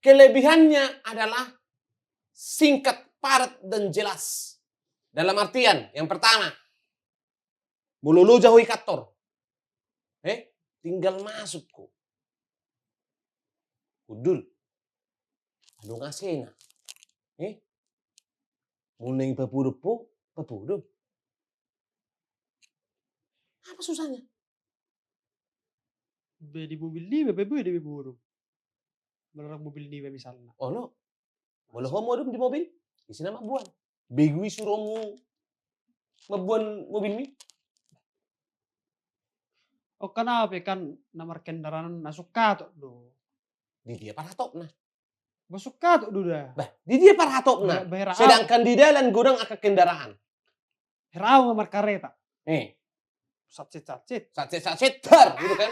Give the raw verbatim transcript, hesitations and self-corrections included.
Kelebihannya adalah singkat, padat, dan jelas. Dalam artian, yang pertama, molo loja ho i kantor, eh, tinggal masuk ho. Hundul. Adong asena. Eh? Molo naeng papodom ho, papodom. Apa susahnya? Be di mobil niba pe boi do be bodo. Molo rap mobil niba misalna. Olo. Molo ho modom di mobil, ise na mamboan? Begu i suruhonmu mamboan mobilmi? Oh, kan au pe kan na markendaraan na sungkatok do. Di dia parhatopna? Bah, sungkatok do da. Bah, di dia parhatopna? Bah, bah, hera au. Sedangkan di dalan godang angka kendaraan. Hera au nga markareta. Eh. Satsit, satsit. Satsit, satsit, tar, gitu kan.